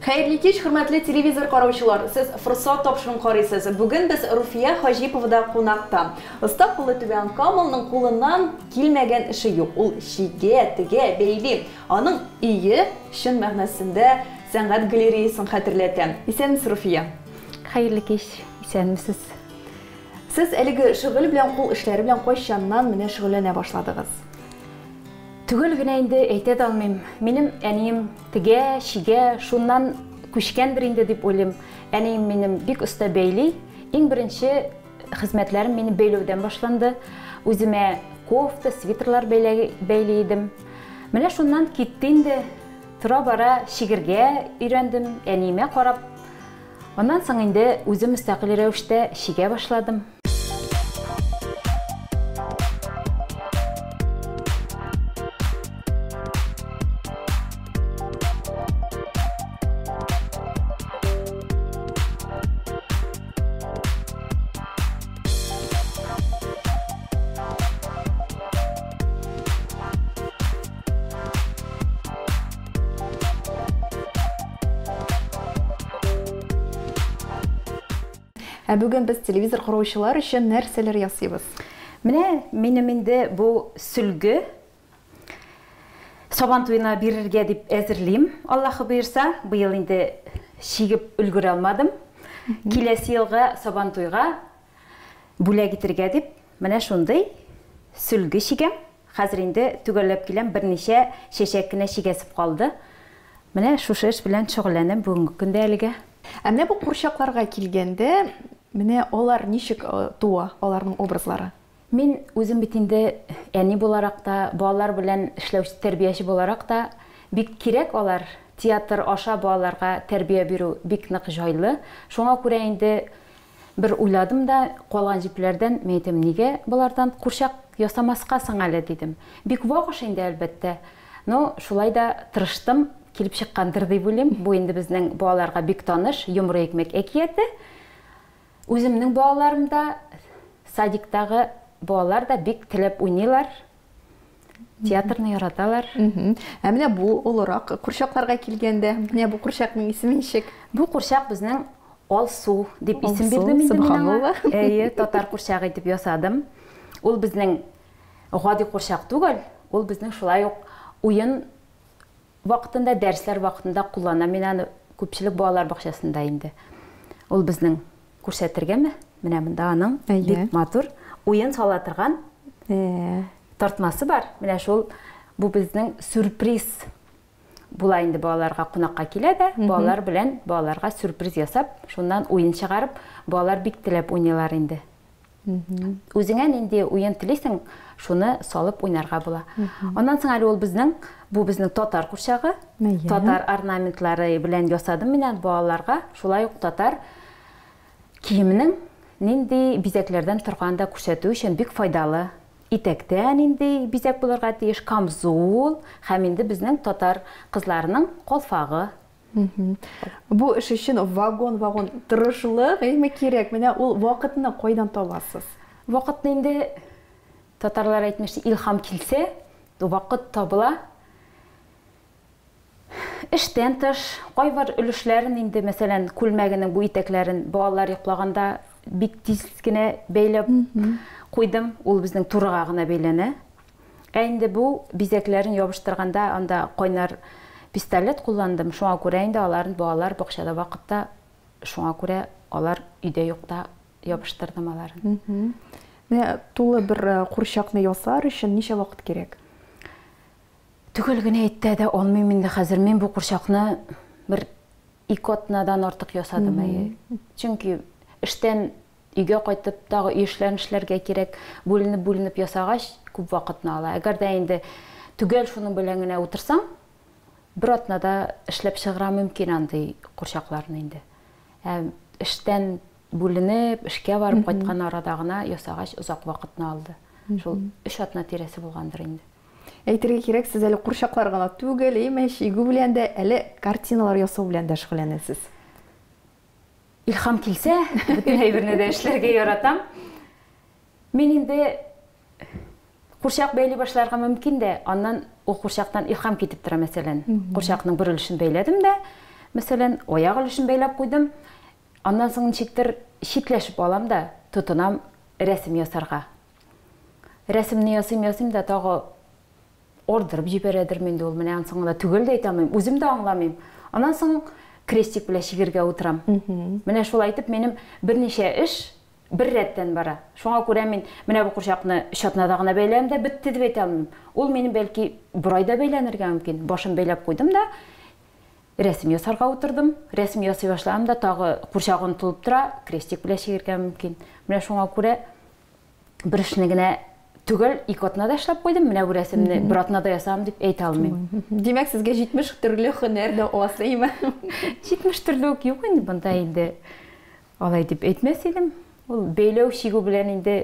Хәерле кич, хөрмәтле телевизор караучылар! Сез Форсат тапшыруын карыйсыз. Бүген без Руфия Хаҗиповада кунакта. Оста куллы Түбән Камалның кулыннан килмәгән эше юк. Ул чигә, тегә, бәйли. Аның өе чын мәгънәсендә сәнгать галереясын хәтерләтә. Исәнмесез, Руфия! Хәерле кич, исәнмесез! Сез әлеге шөгыль белән, кул эшләре белән кайчаннан менә шөгыльләнә башладыгыз? Төгәл генә инде әйтә дә алмыйм. Минем әнием тегә, чигә, шуннан күчкәндер инде дип уйлыйм. Әнием минем бик оста бәйли. Иң беренче хезмәтләрем минем бәйләүдән башланды. Үземә кофта, свитерлар бәйли идем. Менә шуннан китте инде. Тора-бара чигергә өйрәндем, әниемә карап. Аннан соң инде үзем мөстәкыйль рәвештә чигә башладым. Ә бүген без телевизор караучылар өчен нәрсәләр ясыйбыз? Менә минем инде бу сөлге Сабан туена бирергә дип әзерлим, Аллаһы боерса. Быел инде чигеп өлгерә алмадым. Киләсе елга Сабан туйга бүләк итергә дип менә шундый сөлге чигәм. Хәзер инде төгәлләп киләм, берничә чәчәк кенә чигәсеп калды. Менә шушы эш белән шөгыльләнәм бүгенге көндә әлегә. Ә менә бу курчакларга килгәндә, менә алар ничек туа, аларның образлары? Мин үзем бит инде әни буларак та, балалар белән эшләүче тәрбияче буларак та, бик кирәк алар, театр аша балаларга тәрбия бирү бик нык җайлы. Шуңа күрә инде Бер уйладым да, калган җепләрдән, мин әйтәм, нигә болардан курчак ясамаска соң әле, дидем. Бик вак эш инде, әлбәттә. Но шулай да тырыштым, килеп чыккандыр дип уйлыйм. Бу инде безнең балаларга бик таныш Йомры икмәк әкияте. Үземнең балаларым да, садиктагы балалар да бик теләп уйныйлар. Театрны яраталар. Ә менә бу олырак курчакларга килгәндә, менә бу курчакның исеме ничек? Бу курчак безнең Алсу дип исем бирдем инде мин аңа. Әйе, татар курчагы итеп ясадым. Ул безнең гади курчак түгел, ул безнең шулай ук уен вакытында, дәресләр вакытында кулланам мин аны күпчелек балалар бакчасында инде. Ул безнең күрсәтергәме? Менә монда аның бик матур уен сала торган тартмасы бар. Менә шул бу безнең сюрприз була инде балаларга кунакка килә дә, балалар белән балаларга сюрприз ясап, шуннан уен чыгарып, балалар бик теләп уйныйлар инде. Үзеңә нинди уен телисең, шуны салып уйнарга була. Аннан соң әле ул безнең, бу безнең татар курчагы, татар орнаментлары белән ясадым мин аны балаларга, шулай ук татар киеменең нинди бизәкләрдән торганын да күрсәтү өчен бик файдалы. Итәктә нинди бизәк булырга тиеш, камзул һәм инде безнең татар кызларының калфагы. Бу эш өчен вагон-вагон тырышлык, әйме, кирәк. Менә ул вакытны кайдан табасыз? Вакытны инде, татарлар әйтмешли, илһам килсә, вакыт табыла. Эштән тыш, кайбер өлешләрен инде, мәсәлән, күлмәгенең бу итәкләрен балалар йоклаганда бик тиз генә бәйләп куйдым. Ул безнең турыга гына бәйләнә. Ә инде бу бизәкләрен ябыштырганда анда кайнар пистолет кулландым. Шуңа күрә инде аларын балалар бакчада вакытта, шуңа күрә алар өйдә юкта ябыштырдым аларын. Менә тулы бер курчакны ясар өчен ничә вакыт кирәк? Төгәл генә әйтә дә алмыйм инде хәзер. Мин бу курчакны бер ике атнадан артык ясадым, әйе. Чөнки эштән өйгә кайтып, тагы өй эшләрен эшләргә кирәк. Бүленеп-бүленеп ясагач, күп вакытны ала. Әгәр дә инде төгәл шуның белән генә утырсаң, бер атнада эшләп чыгара мөмкин андый курчакларны инде. Ә эштән бүленеп, эшкә барып кайткан арада гына ясагач, озак вакытны алды. Шул өч атна тирәсе булгандыр инде. Әйтергә кирәк, сез әле курчаклар гына түгел, әйме, чигү белән дә, әле картиналар ясау белән дә шөгыльләнәсез. Илһам килсә, бөтен әйберне дә эшләргә яратам. Мин инде курчак бәйли башларга мөмкин дә, аннан ул курчактан илһам китеп тора, мәсәлән. Курчакның бер өлешен бәйләдем дә, Мәсәлән, аяк өлешен бәйләп куйдым. Аннан соң ничектер читләшеп алам да, тотынам рәсем ясарга. Рәсемне ясыйм, ясыйм да тагы ордырып җибәрәдер инде ул. Менә ансын гына төгәл дә әйтә алмыйм, үзем дә аңламыйм. Аннан соң крестик белән чигергә утырам. Менә шулай итеп минем берничә эш бер рәттән бара. Шуңа күрә мин менә бу курчакны өч атнада гына бәйләдем дә бетте дип әйтә алмыйм. Ул минем бәлки бер айда бәйләнергә мөмкин. Башын бәйләп куйдым да рәсем ясарга утырдым. Рәсем ясый башладым да тагы курчак онытылып тора, крестик белән чигергә мөмкин. Менә шуңа күрә бер эшне генә төгәл ике атнада эшләп куйдым, менә бу рәсемне бер атнада ясадым дип әйтә алмыйм. Димәк, сезгә 70 төрле һөнәр дә аз, әйеме? 70 төрле үк юк инде монда инде. Алай дип әйтмәс идем. Ул бәйләү чигү белән инде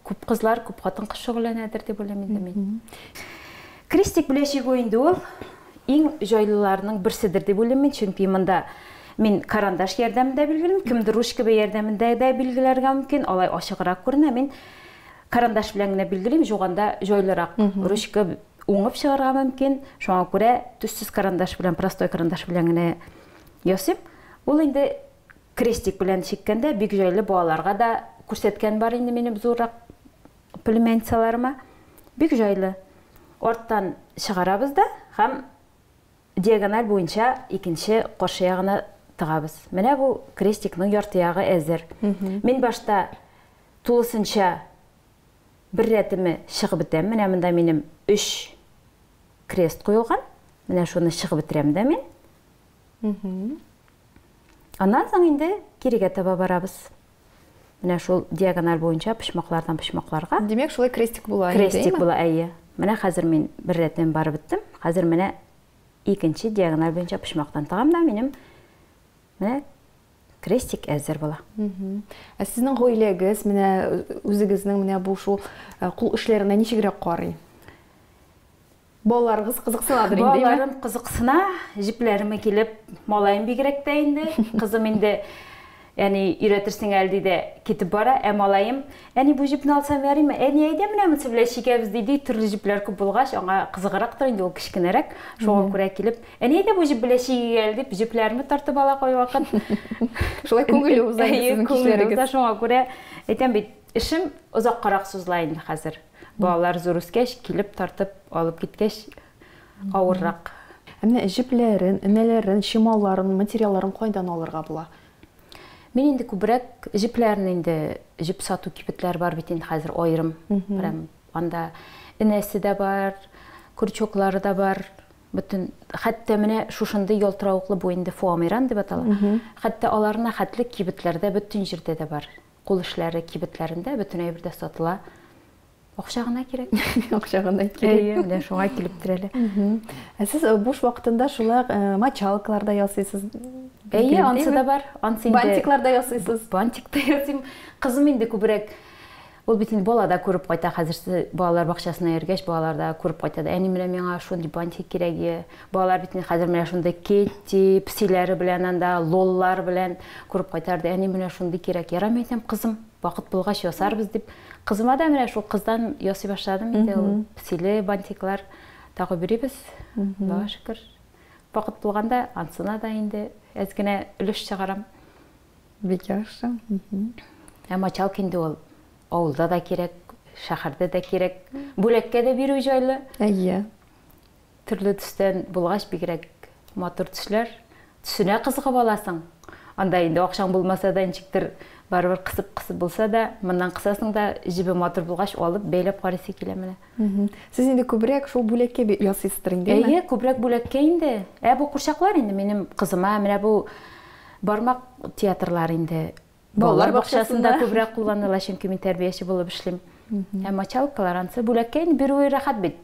күп кызлар, күп хатын-кыз шөгыльләнәдер дип уйлыйм инде мин. Крестик белән чигү инде ул иң җайлыларының берседер дип уйлыйм мин, чөнки монда мин карандаш ярдәмендә билгелим, кемдер ручка ярдәмендә дә билгеләргә мөмкин, алай ачыграк күренә. Мин карандаш белән генә билгелим, жуганда җайлырак. Ручка уңып чыгарга мөмкин, шуңа күрә төссез карандаш белән, простой карандаш белән генә ясыйм. Ул инде крестик белән чиккәндә бик җайлы, балаларга да күрсәткән бар инде минем зуррак племянницаларыма. Бик җайлы. Арттан чыгарабыз да һәм диагональ буенча икенче каршы ягына тыгабыз. Менә бу крестикның ярты ягы әзер. Мин башта тулысынча бер рәтеме чыгып бетәм. Менә монда минем 3 крест куелган. Менә шуны чыгып бетерәм дә мин. Аннан соң инде кирегә таба барабыз. Менә шул диагональ буенча почмаклардан почмакларга. Димәк, шулай крестик була. Крестик була, әйе. Менә хәзер мин бер рәттән барып беттем. Хәзер менә икенче диагональ буенча почмактан тыгам да минем менә крестик әзер була. Ә сезнең гаиләгез менә үзегезнең менә бу шул кул эшләренә ничегрәк карый? Балаларыгыз кызыксынадыр инде. Балаларым кызыксына, җепләреме килеп, малаем бигрәк тә инде, кызым инде әни өйрәтерсең әле ди дә китеп бара, ә малаем, әни бу җепне алсам ярыймы? Әни әйдә менә монысы белән чигәбез ди, төрле җепләр күп булгач, аңа кызыграктыр инде, ул кечкенәрәк, шуңа күрә килеп, әни әйдә бу җеп белән чигик әле дип, җепләрне тартып ала кайвакыт. Шулай күңелле уза инде сезнең кичләрегез. Шуңа күрә әйтәм бит, эшем озаккарак сузыла инде хәзер. Балалар зур үскәч, килеп тартып алып киткәч, авыррак. Ә менә җепләрен, энәләрен, чималларын, материалларын кайдан алырга була? Мин инде күбрәк җепләрне инде җеп сату кибетләр бар бит инде хәзер аерым. Прям анда энәсе дә бар, крючоклары да бар. Бөтен хәтта менә шушындый ялтыравыклы бу инде фоамиран дип атала. Хәтта аларына хәтле кибетләрдә бөтен җирдә дә бар. Кул эшләре кибетләрендә бөтен әйбер дә сатыла. Акча гына кирәк. Акча гына кирәк. Әйе, менә шуңа килеп терәлә. Ә сез буш вакытында шулай мочалкалар да ясыйсыз? Әйе, ансы да бар. Ансы инде. Бантиклар да ясыйсыз? Бантик та ясыйм. Кызым инде күбрәк ул бит инде бала да күреп кайта, хәзер балалар бакчасына йөргәч, балалар да күреп кайта. Әни менә миңа шундый бантик кирәк. Балалар бит инде хәзер менә шундый Кетти, песиләре белән анда, лоллар белән күреп кайтарды. Әни менә шундый кирәк. Ярамый әйтәм, кызым, вакыт булгач ясарбыз дип. Кызыма да менә шул кыздан ясый башладым инде ул песиле бантиклар тагы бирибез. Аллага шөкер. Вакыт булганда ансына да инде әз генә өлеш чыгарам. Бик яхшы. Ә мочалка инде ул авылда да кирәк, шәһәрдә дә кирәк. Бүләккә дә бирү җайлы. Әйе. Төрле төстән булгач бигрәк матур төсләр. Төсенә кызыгып аласың. Анда инде акчаң булмаса да ничектер барыбер кысып-кысып булса да, моннан кысасың да, җебе матур булгач алып бәйләп карыйсы килә менә. Сез инде күбрәк шул бүләккә ясыйсыздыр инде, әйме? Әйе, күбрәк бүләккә инде. Ә бу курчаклар инде минем кызыма, менә бу бармак театрлар инде. Балалар бакчасында күбрәк кулланыла, чөнки мин тәрбияче булып эшлим. Ә мочалкалар ансы бүләккә инде бирүе рәхәт бит.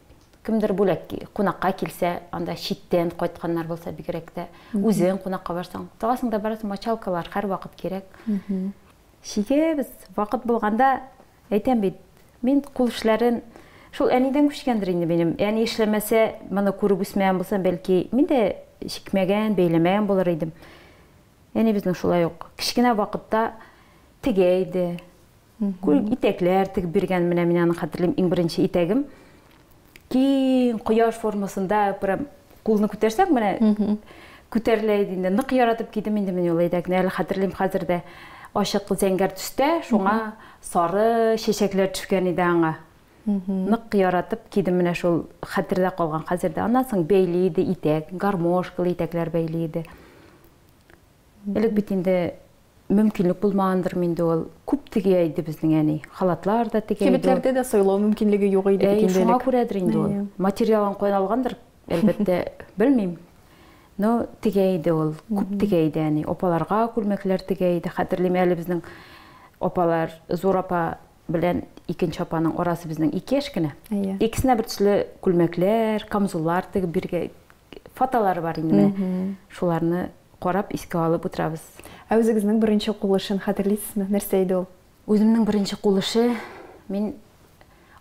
Кемдер бүләк кунакка килсә, анда читтән кайтканнар булса бигрәк тә, үзең кунакка барсаң, тагасың да барасың, мочалкалар һәрвакыт кирәк. Чигәбез, вакыт булганда, әйтәм бит, мин кул эшләрен шул әнидән күчкәндер инде минем. Әни эшләмәсә, моны күреп үсмәгән булсам, бәлки мин дә чикмәгән, бәйләмәгән булыр идем. Әни безнең шулай ук кечкенә вакытта тегә иде. Күл итәкләр тегеп биргән, менә мин аны хәтерлим, иң беренче итәгем. Киң кояш формасында прям кулны күтәрсәк, менә күтәрелә иде инде. Нык яратып кидем инде мин ул итәкне. Әле хәтерлим хәзер дә. Ачык зәңгәр төстә, шуңа сары чәчәкләр төшкән иде аңа. Нык яратып кидем менә шул хәтердә калган хәзер дә. Аннан соң бәйли иде итәк, гармошкалы итәкләр бәйли иде. Элек бит инде мөмкинлек булмагандыр инде ул. Күп тегә иде безнең әни. Халатлар да тегә иде. Кибетләрдә дә сайлау мөмкинлеге юк иде бит инде. Шуңа күрәдер инде ул. Материалын каян алгандыр, әлбәттә, белмим. Но тегә иде ул, күп тегә иде әни. Апаларга күлмәкләр тегә иде. Хәтерлим әле безнең апалар, зур апа белән икенче апаның арасы безнең 2 яшь кенә. Икесенә бер төсле күлмәкләр, камзуллар тегеп биргән фотолары бар инде менә. Шуларны карап, искә алып утырабыз. Ә үзегезнең беренче кул эшен хәтерлисезме? Нәрсә иде ул? Үземнең беренче кул эше, мин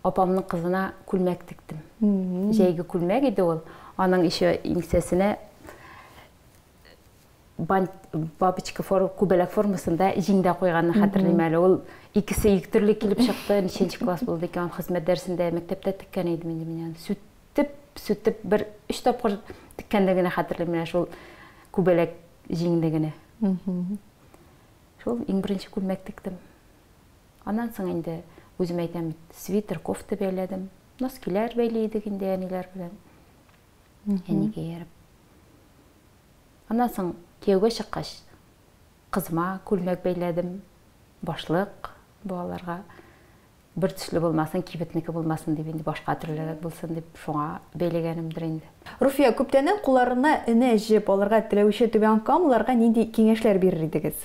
апамның кызына күлмәк тектем. Җәйге күлмәк иде ул. Аның еще иңсәсенә бабочка форма, күбәләк формасында җиңдә куйганны хәтерлим әле. Ул икесе ике төрле килеп чыкты. Ничәнче класс булды икән, хезмәт дәресендә мәктәптә теккән идем инде мин аны. Сүтеп, сүтеп бер 3 тапкыр теккәндә генә хәтерлим менә шул күбәләк җиңде генә. Шул иң беренче күлмәк тектем. Аннан соң инде үзем әйтәм, свитер, кофта бәйләдем. Носкиләр бәйли идек инде әниләр белән. Әнигә ияреп. Аннан соң кияүгә чыккач, кызыма күлмәк бәйләдем, башлык балаларга бер төсле булмасын, кибетнеке булмасын дип инде башка төрлерәк булсын дип шуңа бәйләгәнемдер инде. Руфия, күптәннән кулларына энә җеп алырга теләүче Түбән Камалыларга нинди киңәшләр бирер идегез?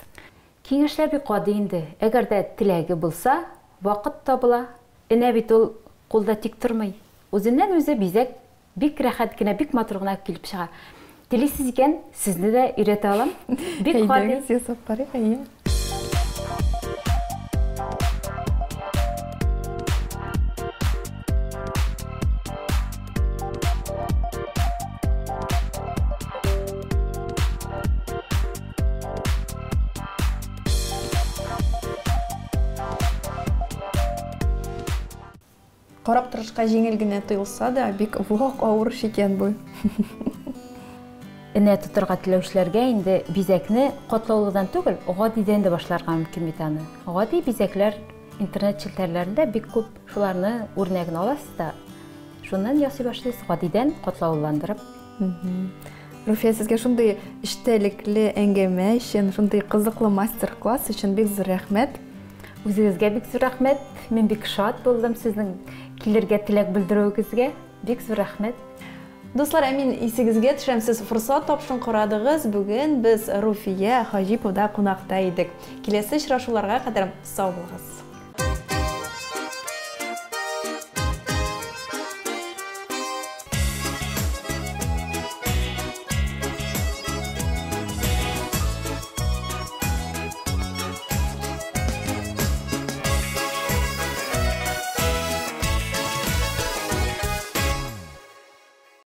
Киңәшләр бик гади инде. Әгәр дә теләге булса, вакыт табыла. Энә бит ул кулда тик тормый. Үзеннән үзе бизәк бик рәхәт кенә, бик матур гына килеп чыга. Телисез икән, сезне дә өйрәтә алам. Бик гади. Әйдәгез, ясап карыйк, әйе. Карап торышка җиңел генә тоелса да, бик вак авыр эш икән бу. Энә тотырга теләүчеләргә инде бизәкне катлаулыдан түгел, гадидән дә башларга мөмкин бит аны. Гади бизәкләр интернет челтәрләрендә бик күп, шуларны үрнәген аласыз да, шуннан ясый башлыйсыз, гадидән катлауландырып. Руфия, сезгә шундый эчтәлекле әңгәмә өчен, шундый кызыклы мастер-класс өчен бик зур рәхмәт. Үзегезгә бик зур рәхмәт. Мин бик шат булдым сезнең килергә теләк белдерүегезгә. Бик зур рәхмәт. Дуслар, ә мин исегезгә төшәм, сез форсат тапшын карадыгыз. Бүген без Руфия Хаҗиповда кунакта идек. Киләсе очрашуларга кадәр сау булыгыз.